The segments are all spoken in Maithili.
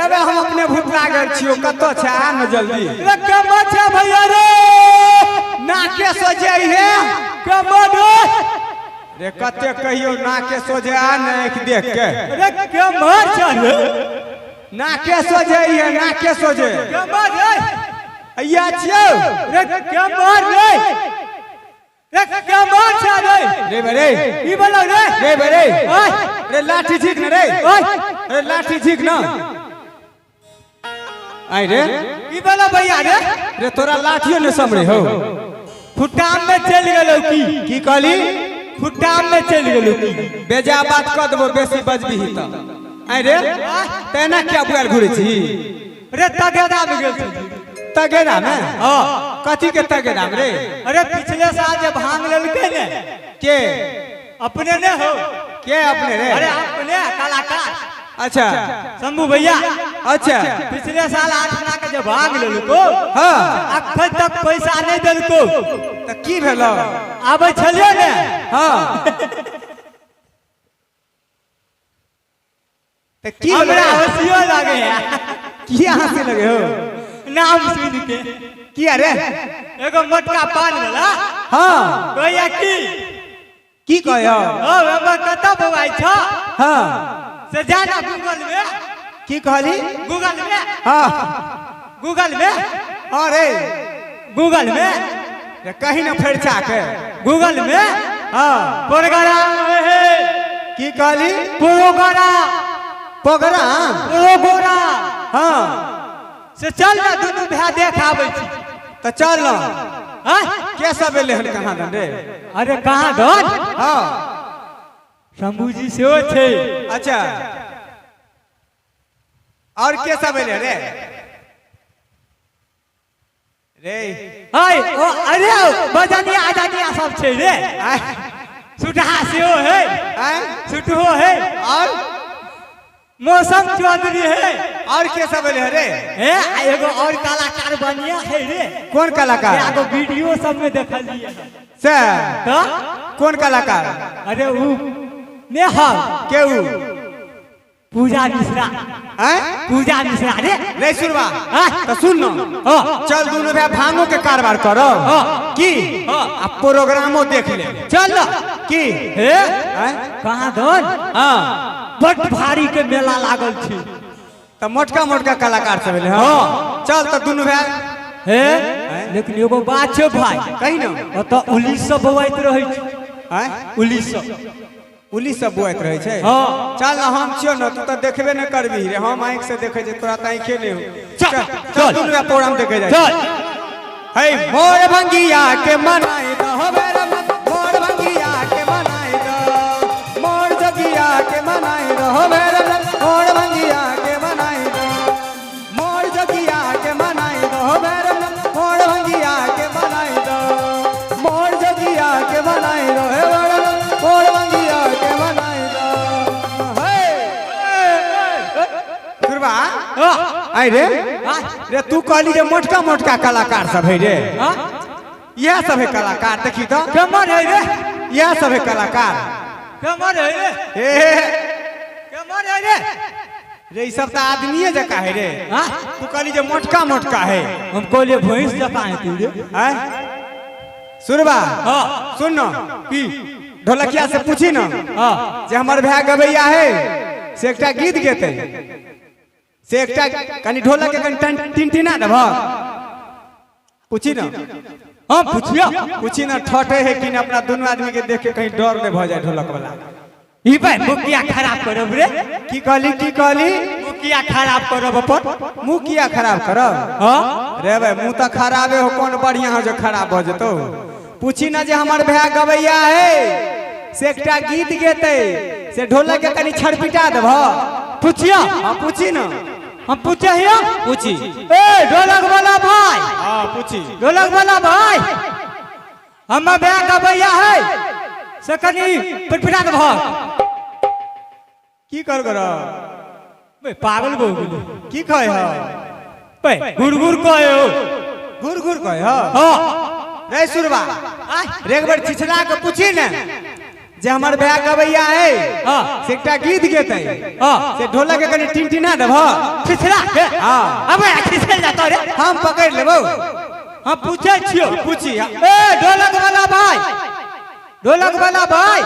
रे बे, हम अपने भूतला गेल छियो, कतऽ छै? आ न जल्दी। रे केम्हर छै भैया रे? नाके सोझे हे। केम्हर रे? रे कते कहियो, नाके सोझे आ न, आँखि देख के। रे केम्हर छै रे? नाके सोझे हे, नाके सोझे। केम्हर रे? अइया छियौ। रे केम्हर रे? रे केम्हर छै रे? रे बे रे। की बोलो रे? रे बे रे। ओए। रे लाठी झीक न रे। ओए। रे लाठी झीक न आई रे। की बोलो भैया रे? रे तोरा लाठियो ने समरे हो। फुटाम में चलि गेलौ की? की कहली? फुटाम में चलि गेलौ की? बेजा बात कऽ देबो, बेसी बजबीही तऽ। आई रे, तेना किया बुआल घुरै छी? रे तगेदा में गेल छलियै। तगेदा में? हाँ। कथी के तगेदा में रे? अरे पिछले साल जे भांग लेलकै ने। के? अपने ने हो। के अपने रे? अरे अपने कलाकार। अच्छा। शंभू भैया। अच्छा। पिछले साल 8 आना के जे भांग लेलको, अखन तक पैसा नहीं देलको। तऽ की भेलौ? आबै छलियै ने। हाँ, तऽ की हमरा भेलौ? हँसियो लागे है। किया हंसे लगे हो? नाम सुन के। किया रे? एगो मोटका पान वाला कहैया की। की कहयो? हो हमर कतऽ बौआइ छ? से जा ना गूगल में। की कहली? गूगल में। गूगल में। अरे गूगल में। रे कहीं न फरिछा के। गूगल में। प्रोग्राम है। की कहली? प्रोग्राम। प्रोग्राम। प्रोग्राम। से चल ना, दुनू भाय देख आबै छी। तऽ चल न। आँय? के सब एलै हन कहाँ दन रे? अरे कहाँ दन। शंभू जी सेहो छै। अच्छा, और के सब एलै रे रे? हाय ओ अरे बजनिया अजनिया सब छै रे। आय। सुटहा सेहो है। आय। सुटहो है। और? मौसम चौधरी है। और के सब एलै रे? हे आ एगो और कलाकार बढ़िया है रे। कोन कलाकार? एगो वीडियो सब में देखलिए। से? तऽ। कोन कलाकार? अरे ऊ नेहा। के ऊ? पूजा मिश्रा। आय? पूजा मिश्रा रे। रे सुनबा। हाँ। तऽ सुन न। हाँ। चल दुनू भाई भांगो के कारोबार करो। हाँ। की? हाँ। आ प्रोग्रामो देख ले। चल न। की? हे। आय? कहाँ धन। बड भारी के मेला लागल छै। तऽ मोटका मोटका कलाकार सब एलै। हाँ। चल तऽ दुनू भाई। हे लेकिन एगो बात छै भाई। कही न। ओतऽ उली सब बौआइत रहै छै। आय? उली सब। उली सब बौआइत रहै छै? हाँ। चल न, हम छियौ न, तू तऽ देखबे न करबही रे। हम आँखि से देखै छियै, तोरा तऽ आँखे नहि हो। चल, चल। चल। दुनू भाई प्रोग्राम देखे जाइ। चल। हे मोर भंगिया के मनाई दहो बेर, मोर भंगिया के मनाई दो, मोर जोगिया के मनाई दहो बेर, मोर भंगिया के मनाई दो, मोर जोगिया के मनाई दहो बेर, मोर भंगिया के मनाई दो, मोर जोगिया के मनाई दो, हे मोर भंगिया के मनाई दो। हे सुरबा। हाँ। आई रे। हाँ। रे तू कहली जे मोटका मोटका कलाकार सब है रे। हाँ? इएह सब है कलाकार, देखी तो। केम्हर है रे? इएह सब है कलाकार। केम्हर है रे? हे। केम्हर है रे? रे ई सब तऽ आदमीये जकाँ है रे। हाँ? तू कहली जे मोटका मोटका है। हम कहलिए भैंस जकाँ हेतै रे। आँय सुनबा। हाँ। सुन न। की? ढोलकिया से पूछी न जे हमर भाय गबैया है, से एकटा गीत गेतै, से एकटा कनि ढोलक के कनि टिनटिना देबह। पूछी न। हम पुछियो? पूछी न, ठटे है कि न। अपना दुनू आदमी के देख के कहीं डर नहीं भऽ जाए ढोलक वाला। ई भाई मुखिया खराब करब रे। की कहली? की कहली? मुखिया खराब करब अपन। मुँह किया खराब करब? हाँ। रे भाई, मुँह तऽ खराबे हो, कोन बढ़िया हो जो खराब भऽ जेतौ? पूछी न जे हमर भाय गबैया है, से एकटा गीत गेतै, से ढोलक के कनि छड़पिटा देबह। पुछियो? हाँ, पूछी न। हम पूछे हियो? पूछी। ए ढोलक वाला भाई। हाँ, पूछी। ढोलक वाला भाई, हमर भाय गबैया है, से कनि पिटपिटा देबह। की कर कर? बे पागल भऽ गेलै। की कहै ह? बे गुड़ गुड़ कहे हो। घुर घुर कहै ह? हाँ। रे सुरबा, रे एक बेर छिछला के पूछी ने जे हमर भाय गबैया है हाँ। से एकटा गीत गेतै हाँ। से ढोलक के कनि टिनटिना देबह खिसरा के। हाँ। अबे खिसल जातो रे। हम पकड़ लेबौ। हम पूछे छियो। पूछी। ए ढोलक वाला भाई, ढोलक वाला भाई,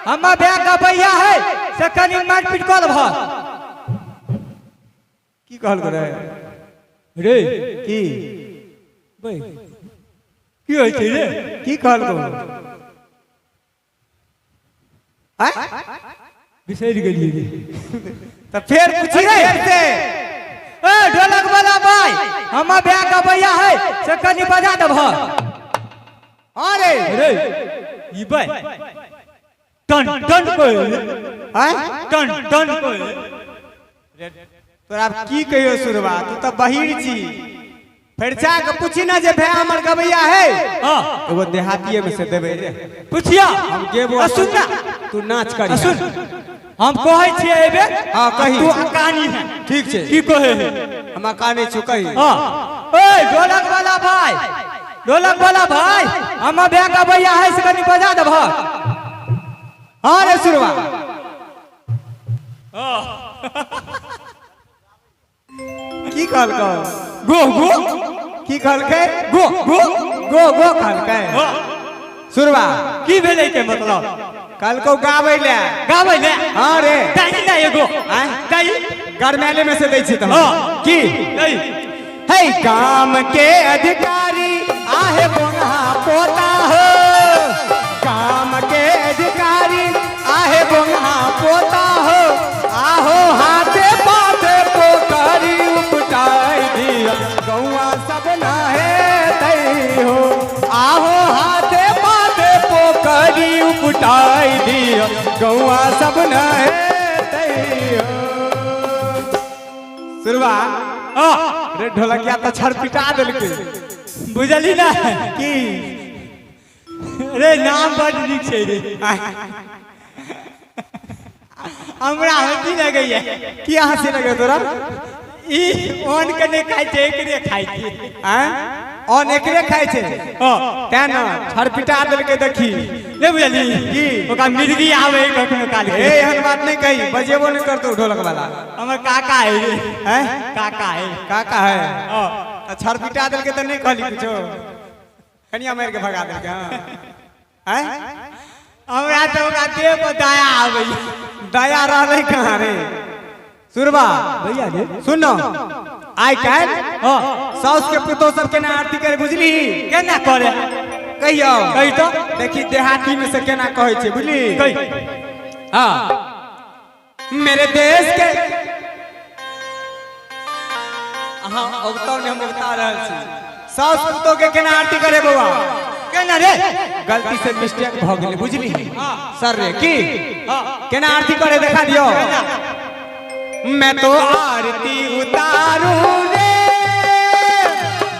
हमर भाय गबैया है से कनि मारपीट कऽ लेबह। की कहलको रे? रे की बे की होइ छै रे? की कहलको? आँय? बिसरि गेलियै रे। तऽ फेर पूछी अरे! फेर से। ए ढोलक वाला भाई, हमर भाय गबैया है से कनि बजा देबह। हाँ रे। रे ई बे टन टन कोइ आँय? टन टन कोइ। तोरा आब की कहियो सुरवा, तू तऽ बहिर छी। फेर जा के पूछी ना जे भाय हमर गबैया है। हाँ। एगो देहातीये में से देबै रे। पुछिया। हम गेबो। आ सुन ना। तू नाच करी। आ सुन, हम कहै छियै एबे। हाँ, कही। तू अकानी है। ठीक छै। की कहै है? हम अकाने छी, कही। हाँ। ए ढोलक वाला भाई, ढोलक वाला भाई, हमर भाय गबैया है से कनि बजा देबह। हाँ रे सुरवा। की कहलको? गो गो। की कहलकै? गो गो। गो गो कहलकै। सुरवा की भेलै के मतलब? कहलको गाबै ले। गाबै ले। हाँ रे। दही ना एगो। आँय? दही। गरमैले में से दै छी तऽ। हाँ। की? दही। हे गाम के अधिकारी आहे बोंगा पोता हो, गाम के अधिकारी आहे बोंगा पोता हो, आहो हाथे पाथे पोखरी उपटाई दिया गौआ सब नहे तई हो, आहो हाथे पाथे पोखरी उपटाई दिया गौआ सब नहे तई हो। सुरवा हाँ। रे ढोलकिया तऽ छरपिटा देलकै। बुझली ना? की? रे नाम बड नीक छै रे। हमरा हँसी लगैया। की हँसी लगे तोरा? ई ओन के नहि खाइ छै, एकरे खाइ छै। आँय? अन्न एकरे खाइ छै। हाँ। तें ने छरपिटा देलकै देखी। नहि बुझली? की? ओकरा मिर्गी आबै है कखनो काल के। ए एहन बात नहि कही, बजेबो नहि करतौ ढोलक वाला। हमर काका है रे। आँय? काका है। काका है। हाँ। तऽ छरपिटा देलकै तऽ नहि कहली कुछो, कनिया मारि के भगा देलकै। हाँ। आँय? हमरा तऽ ओकरा देह पर दया आबै। दया रहलै कहाँ रे सुरवा? भैया रे। सुन न, आइ काल्हि हाँ। साउस के पुतोह सब केना आरती करे बुझली? केना करे? कहियौ। कही तऽ। देखी देहाती में से केना कहै छै बुझली? कही। हाँ। मेरे देश के अहाँ उगताओ ने, हम उगता रहल छी। साउस पुतोह के केना आरती करे बौआ? केना रे? गलती से मिस्टेक भ गेलै बुझली सर रे। की हाँ। केना आरती करे देखा दियो। मैं तो आरती उतारू रे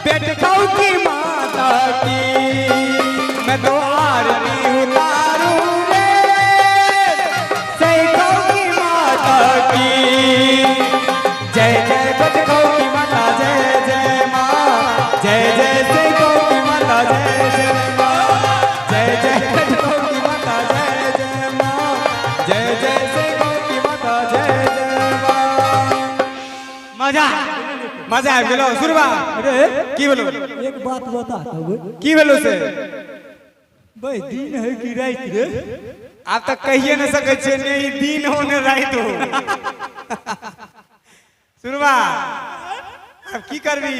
बेटकौ की माता की, मैं तो आरती उतारू रे सैकौ की माता की, जय जय बेटकौ की माता जय जय माँ, जय जय सैकौ की माता जय जय माँ, जय जय बेटकौ की माता जय जय माँ, जय जय सैकौ की माता जय जय माँ। मजा मजा आबि गेलो सुरवा? रे की भेलो? एक बात बता तब। की भेलो से? बे दिन है कि राति रे? आब तऽ कहिए नहि सकै छियै, ने ई दिन हो ने राति हो। सुरवा आब की करबी?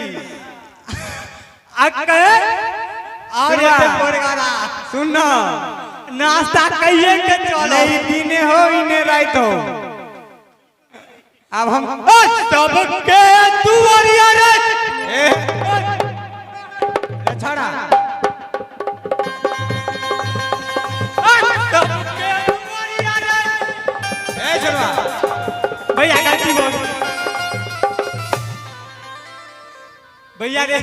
आ कहे और सुनवा। एते पोरगारा सुन न, नाश्ता कहिए के चलो। ने ई दिने हो ई ने राति हो। आब हम सबके दुआरिया रे। ए रे छौड़ा, सबके दुआरिया रे। ए छौड़ा, भैया गलती हो गई भैया रे।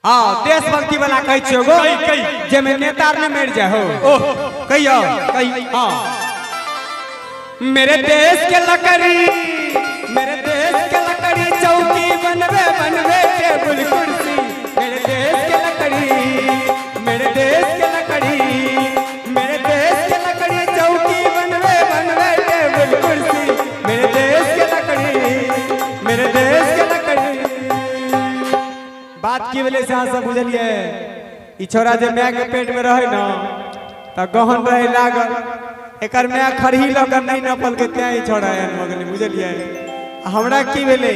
हाँ देशभक्ति वाला कहै छियौ गो। कही, कही। जेमे नेता आर ने मरि जाय हो। ओह कहियौ। कही। हाँ। मेरे देश के लकड़ी, मेरे देश के लकड़ी चौकी बनवे बनवे टेबुल कुर्सी, मेरे देश के लकड़ी, मेरे देश के लकड़ी, मेरे देश की भेलै से अहाँ सब बुझलियै? ई छोरा जे माय के पेट में रहे न तऽ गहन रहे लागल, एकर माय खरही लऽ कऽ नहि नपलकै तें ई छोरा एहन भऽ गेलै, बुझलियै? आ हमरा की भेलै,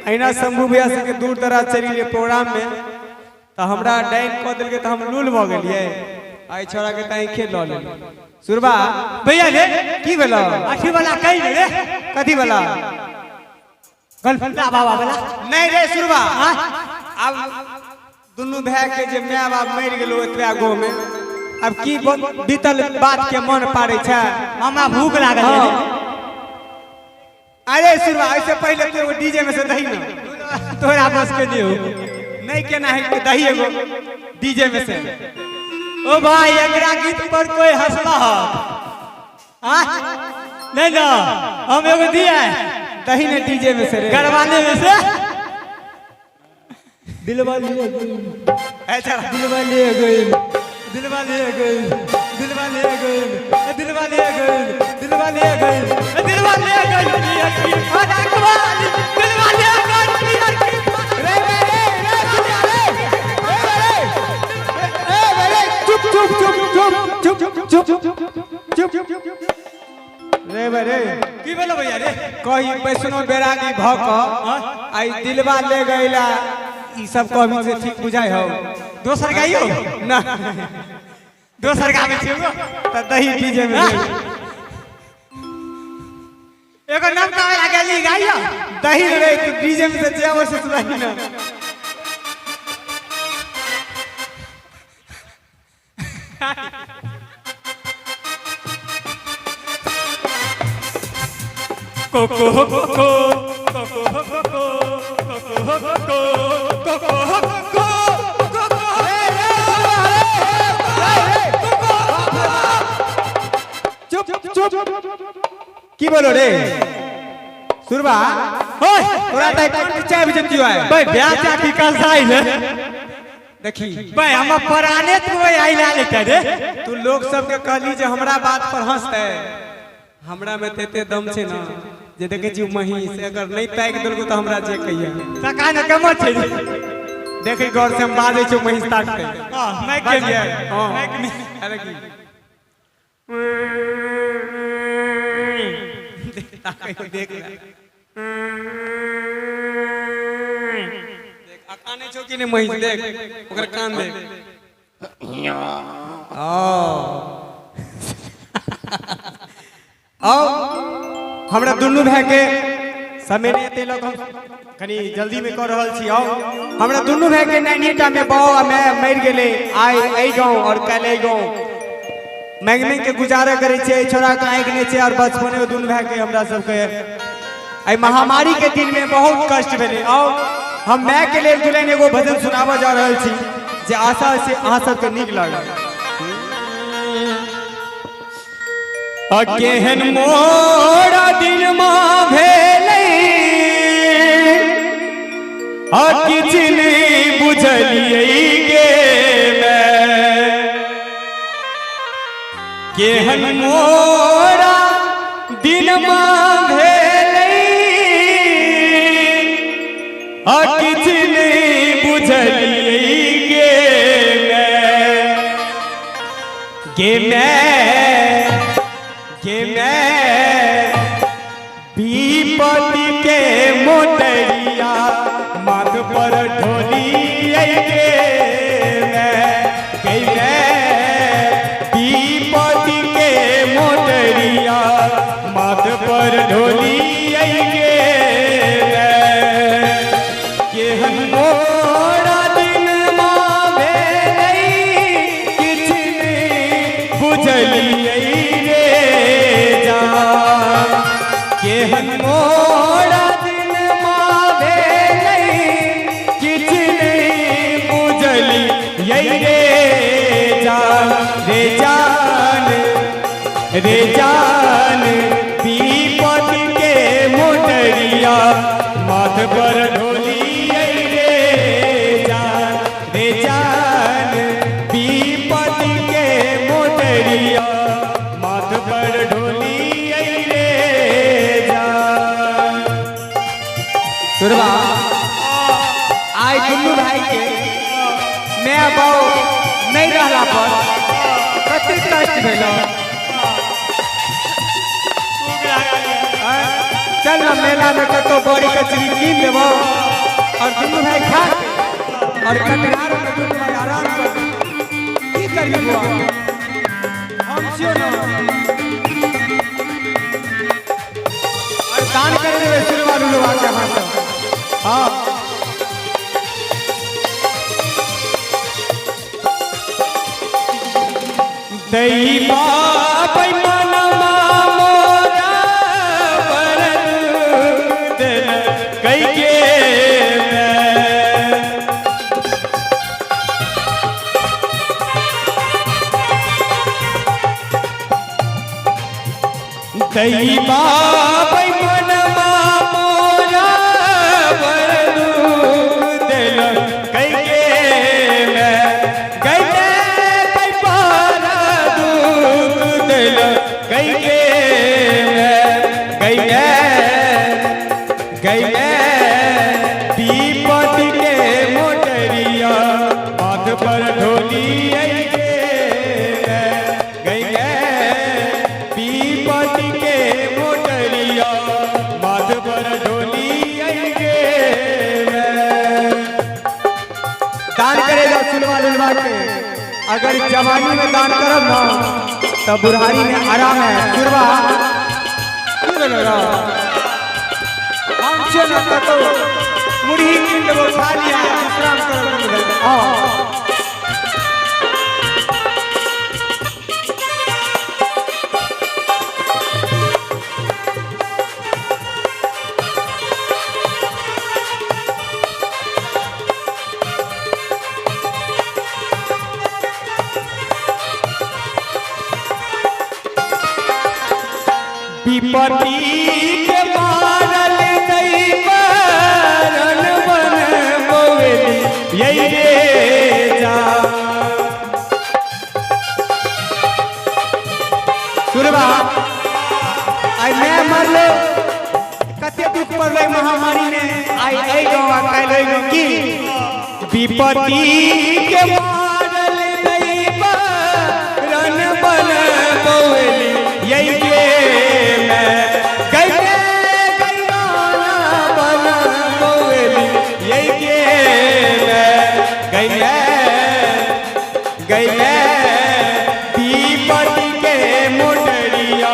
अहिना शंभू भैया सबके दूर दराज चलि गेलियै प्रोग्राम में तऽ हमरा डाइन कऽ देलकै तऽ हम लूल भऽ गेलियै, आ ई छोरा के तऽ आँखे लऽ लेलियै। सुरबा भैया रे, की भेलौ? अथी वाला कहि ने रे। कथी वाला? गलफुल्ला बाबा वाला। नहीं रे सुरबा, अब दुनू भाई के जे my बाप मरि गेलो एतबा गो में, अब की बीतल बात के मन पारे छै? हमरा भूख लागल है। अरे सुरबा, ऐसे पहले तू एगो डीजे में से दही ना, तोरा बस के दियो नहीं केना है दही एगो डीजे में से। ओ भाई, एकरा गीत पर कोई हंसला हो? नहीं ना, हम एगो दिया दही ने डीजे में से रे, गरवाने में से। दिलवा लिए गई, दिलवा लिए गई, दिलवा लिए गई, दिलवा लिए गई, दिलवा लिए गई, दिलवा लिए गई, दिलवा लिए गई, दिलवा लिए गई। रे रे रे रे सुनिया रे, रे रे रे चुप चुप चुप चुप चुप चुप चुप चुप रे रे। की बोलो भैया रे? कही वैष्णो बैरागी भ क आई दिलवा ले गईला, ई सब कभी से ठीक बुझाई हो? दोसर गाइयो ना, दोसर गाबै छियौ त दही डीजे में एगो नमका वाला गेली गाइयो दही रे, तू डीजे में से जे से सुनाई ना। कोको कोको कोको कोको कोको कोको कोको। चुप चुप, की बोलो रे सुरबा? ओए तोरा त कंठ चाय जतियो है भाई, ब्याह चा की कसाई ने देखी भाई, हम पराने तू आई ला लेते रे। तू लोग सबके कहली जे हमरा बात पर हंसते, हमरा में तेते दम छै ना जे देखे छी महीस अगर नहीं ताकि देलको तो हमरा जे कहिया सका न कमर छै। देखी गौर से हम बाजै छी महीस ताकते। हां, माइक के, हां माइक में। अरे की ताकै देख ले, देख अकाने छौ कि नहीं महीस, देख ओकर कान देख। आओ हमरा दुनू भाई के समय नहीं एते लग, हम कनी जल्दी में कर रहल छी। आओ हमरा दुनू भाई के नैनीटा में बाऊ आ my मरि गेलै, आइ एहि गाँव और काल्हि एहि गाँव मांगि मांगि के गुजारा करै छियै। छोरा के आँखि नहि छै और बचपने में दुनू भाई के हमरा सबके एहि महामारी के दिन में बहुत कष्ट भेलै। आओ हम my के लेल दुल्हन एगो भजन सुनाबऽ जा रहल छी जे आशा से अहाँ सबके नीक लागल। केहन मोरा दिन माँ भेलै आ किछु नहि बुझलियै गे मैं, केहन मोरा दिन माँ भेलै आ किछु नहि बुझलियै गे मैं, गे मैं, गे मैं विपत्ति के मोटरिया माथ पर ढोली गे मैं, गे मैं विपत्ति के मोटरिया माथ पर ढोली गे मैं, केहन मोरा दिन माँ भेलै किछु नहि बुझलियै रे जान, केहन मोरा दिन माँ भेलै किछु नहि बुझलियै रे जान, रे जान, रे जान विपत्ति के मोटरिया माथ पर ढोली रे जान, रे जान विपत्ति के मोटरिया माथ पर ढोली रे जान। सुरबा, आइ दुनू भाई के बाप नहीं रहला पर कते कष्ट भेलो। चल ना मेला में कतो बड़ी कचरी कीन देबो और दुनू भाई खा के और कटघार में दुनू भाई आराम कर। की करी बुआ, हम छियो ना और दान कर देबे सुरवा लुलवा के हाथ। हाँ दैबा पैमानमा मोरा बरद देल कइके मैं। दैबा पैमानमा मोरा बरद देल कइके मैं। गइले पैपारा दूध देल कइके मैं। गइले गइले विपत्ति के मोटरिया माथ पर ढोली अइगे। गइले विपत्ति के मोटरिया माथ पर ढोली अइगे। दान करे जा सुनवा लुलवा के, अगर जवानी में दान करब ना तब बुढ़ारी में आराम है। सुरवा की भेलो रो? हम छियो ना कतौ मुरही कीन देबो खा लिया विश्राम करब दुनू भाई। हाँ विपत्ति के मारल दैवरन बन बवेली यही रे जा। सुरबा आई मैं मरलो कते दुख पड़लै महामारी में, आई एहि गाँव आ काल्हि एहि गाँव। की विपत्ति के मारल दैवरन बन बवेली यही रे मैं। गइले गइलाना बन बवेली यही रे मैं। गइले गइले विपत्ति के मोटरिया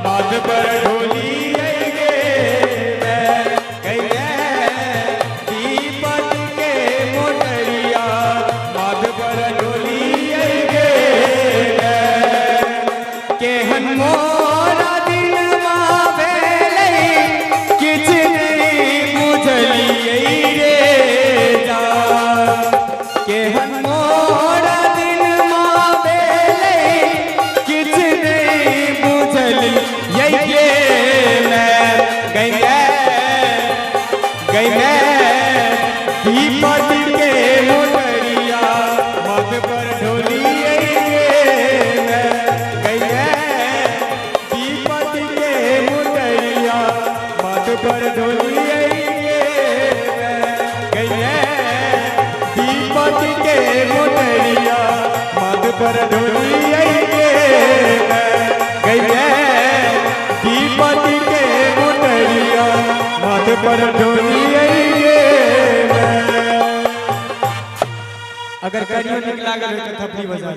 माथ पर ढोली अइगे मैं। गइले विपत्ति के मोटरिया माथ पर ढोली अइगे मैं। केहन मोरा दिनमा भेलै किछ नहीं बुझलियै रे जा। केहन मोरा दिनमा भेलै किछ नहीं बुझलियै रे मैं। गइले गइले विपत्ति के मोटरिया माथ पर ढोली अइगे मैं। गइले विपत्ति के मोटरिया माथ पर ढोली अइगे मैं। गइले विपत्ति के मोटरिया माथ पर ढोली अइगे मैं। गइले विपत्ति के मोटरिया माथ पर ढोली अइगे मैं। अगर करियो निक लागल हो तो थपड़ी बजा।